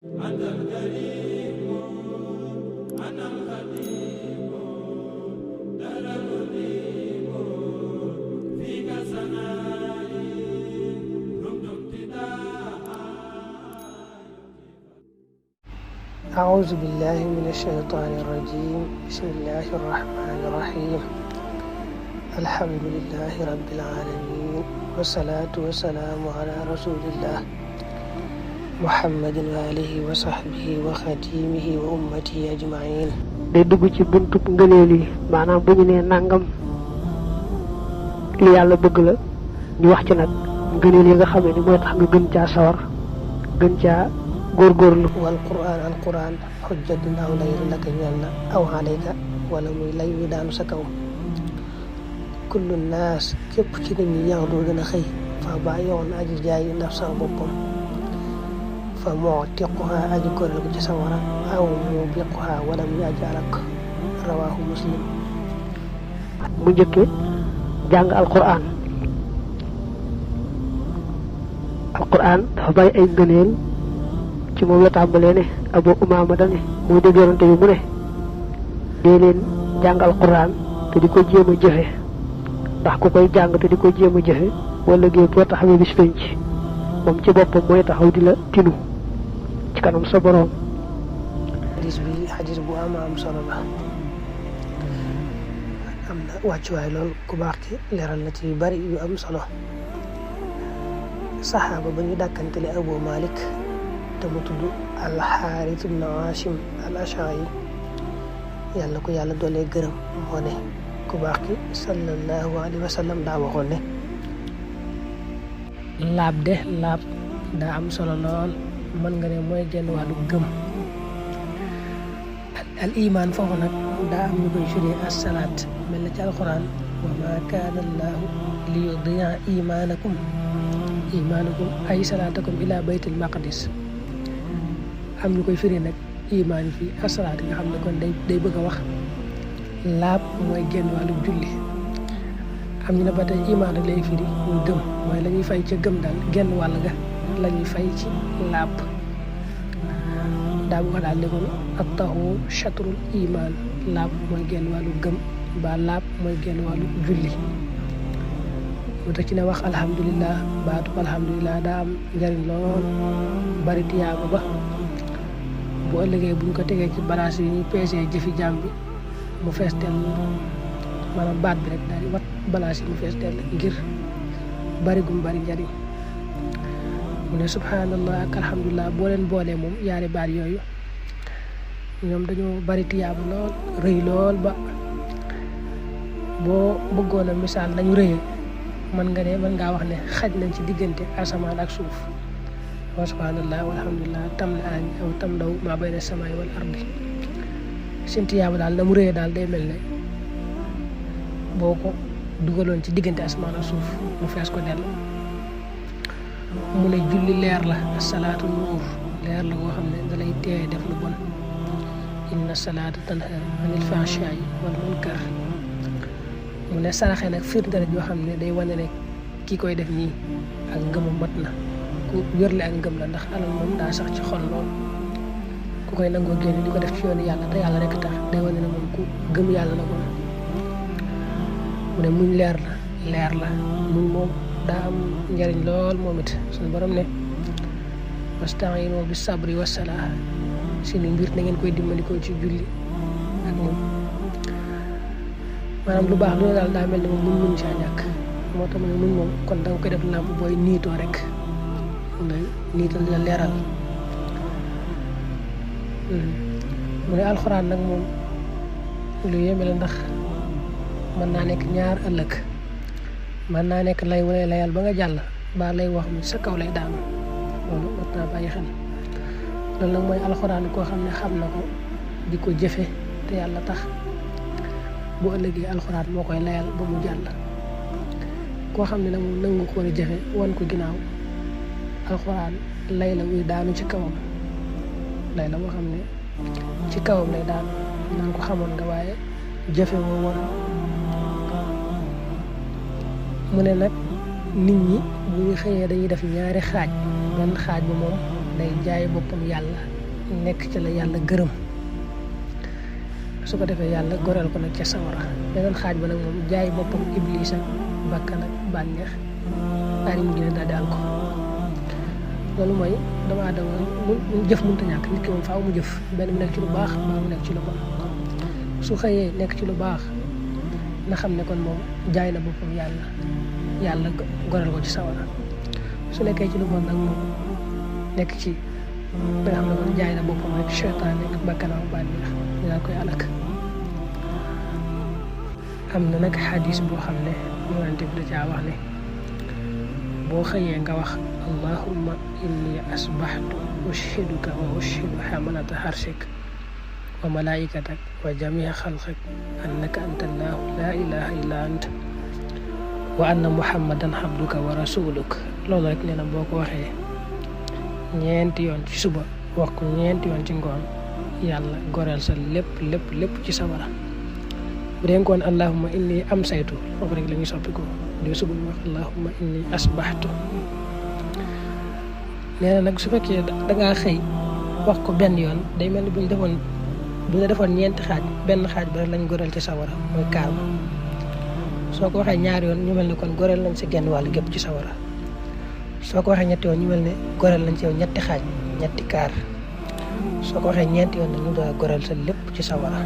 أنت الكريم أنا الخديم دار المديم فيك سنائي رمت ابتداء. أعوذ بالله من الشيطان الرجيم. بسم الله الرحمن الرحيم. الحمد لله رب العالمين والصلاة والسلام على رسول الله محمد وآله وصحبه وخديمه وأمته أجمعين. day dugg ci buntu ngëneel yi maanaam bu ñu nee nangam li yàlla bëgg la ñu wax ci nag ngëneel yi nga xamee ni mooy tax nga gën caa sawar gën caa góorgóorlu. wal quraan al quraan xujjatun aw layru laka ñeel na aw alayka wala muy lay wi daanu sa kaw. kullu naas képp ci nit ñi yax doo gën a xëy fa bàyyoon aji jaay nafsa boppam fa mu'tiquha aji goreel ko ci sawara aw mubiquha wala muy aji alak. rawaahu muslim. mu njëkke jàng alquran dafa bàyyi ay ngëneel ci moom la tàmbalee ne Abu Umaama dane moo dégg yonante bi mu ne dee leen jàng alquran te di ko jéem a jëfe ndax ku koy jàng te di ko jéem a jëfe wala géej boo taxawee bis penc moom ci boppam mooy taxaw di la tinu ci kanam sa boroom. xadis bi xadis bu am solo la, am na wàccuwaay lool. ku baax ki leeral na ci yu bari yu am solo. saxaaba ba ñu dàkkantele Abu Malik te mu tudd al-Xaaris ibn Haashim al-Ash'ari yàlla ko yàlla doolee gërëm moo ne ku baax ki sallallahu alayhi wa sallam daa waxoon ne laab daa am solo lool. mën nga ne mooy genn wàllu gëm. al iman foofu nag daa am ñu koy firee as-salaat mel na ci alquran wa ma kaana allahu li yudi'a imanakum ay salaatakum ila baytil maqdis. am ñu koy firee nag iman fii as-salaat nga xam ne kon day bëgg a wax laab mooy genn wàllu julli. am ñu ne ba tey iman rek lay firi muy gëm mooy la ñuy fay ca gëm daal genn wàll ga la ñuy fay ci laab. daa bu ko daal ne kon at-tahuur shatrul iman, laab mooy genn wàllu gëm ba laab mooy genn wàllu julli. mu tax ci ne wax alhamdulillah, baatu alhamdulillah daa am njariñ lool bari tiyaaba ba bu ëllëgee buñ ko tegee ci balance yi ñuy peesee jëfi jaam bi mu fees teel, maanaam baat bi rek daal di wat balance yi mu fees teel ngir bari gum bari njariñ. mu ne subhanallah ak alhamdulilah boo leen boolee moom yaari baat yooyu ñoom dañoo bari tiyaaba lool rëy lool ba boo bëggoon a misaal nañu rëyee mën ngaa wax ne xaj nañ ci diggante asamaan ak suuf. wa subhanallah walhamdulilah tam la añ aw tam ndaw maa bayna samaay wal ardi. seen tiyaaba daal na mu rëyee daal day mel ne boo ko dugaloon ci diggante asamaan ak suuf mu fees ko dell. mu ne julli leer la, salaatu nuur leer la boo xam ne da lay teeye def lu bon. inna salaata tanha anil fahshaa'i wal munkar. mu ne saraxe nag firnde la joo xam ne day wane ne ki koy def nii ak ngëmam mat na, ku wérle ak ngëm la, ndax alal moom daa sax ci xol lool. ku koy nangoo génne di ko def ci yoonu yàlla te yàlla rek tax day wane ne moom ku gëm yàlla la kon. mu ne muñ leer la muñ moom daa am njariñ lool moom it. suñu borom ne wasta'iinu bis sabri was salaa, seeni mbir na ngeen koy dimbandikoo ci julli ak moom. maanaam lu baax lu ne daal daa mel ne moom muñ saa ñàkk. moo tax mu ne muñ moom kon da nga koy def làmp booy niitoo rek niital la leeral. mu ne alxuraan nag moom lu yéeme la, ndax mën naa nekk ñaar ëllëg. mën naa nekk lay wala layal ba nga jàll ba lay wax mi sa kaw lay daanu. loolu mat naa bàyyi xel. loolu nag mooy alxuraan koo xam ne xam na ko di ko jëfe te yàlla tax bu ëllëgee alxuraan moo koy layal ba mu jàll. koo xam ne nag mu nangu ko war a jëfe wan ko ginnaaw alxuraan lay la wuy daanu ci kawam. lay la boo xam ne ci kawam lay daanu naan ko xamoon nga waaye jëfe woo woon. mu ne nag nit ñi bu ñu xëyee dañuy def ñaari xaaj. benn xaaj bi moom day jaay boppam yàlla nekk ci la yàlla gërëm su ko defee yàlla goreel ko nag ca sawara beneen xaaj ba nag moom jaay boppam iblis ak bakkan ak bànneex daal di mujj ne daal di àl ko loolu mooy dama adama mu jëf mënta ñàkk nit ki moom faaw mu jëf benn mu nekk ci lu baax mbaa mu nekk ci lu bon su xëyee nekk ci lu baax na xam ne kon moom jaay na boppam yàlla goreel ko ci sawara su nekkee ci lu bon nag moom nekk ci da nga xam ne kon jaay na boppam rek seytaan nekk bakkanam bànneex ñu daal koy alak am na nag xadis boo xam ne Yonent bi da caa wax ne boo xëyee nga wax allahumma inni asbaxtu ushiduka wa ushidu xamalata xarsik wa malaikatak wa jamia xalqak annaka anta allahu la ilaha illa anta wa anna muhammadan abduka wa rasuluk loolu rek nee na boo ko waxee ñeenti yoon ci suba wax ko ñeenti yoon ci ngoon yàlla goreel sa lépp ci sawara bu dee ngoon allahumma inni am saytu foofu rek la ñuy soppi ko bu dee suba ñu wax allahumma inni asbaxtu nee na nag su fekkee da ngaa xëy wax ko benn yoon day mel ni bu ñu defoon ñeenti xaaj benn xaaj ba rek lañ goreel ci sawara mooy kaar ba soo ko waxee ñaari yoon ñu mel ne kon goreel nañ si genn wàll gépp ci sawara soo ko waxee ñetti yoon ñu mel ne goreel nañ ci yow ñetti xaaj ñetti kaar soo ko waxee ñeenti yoon nag ñu doon goreel sa lépp ci sawara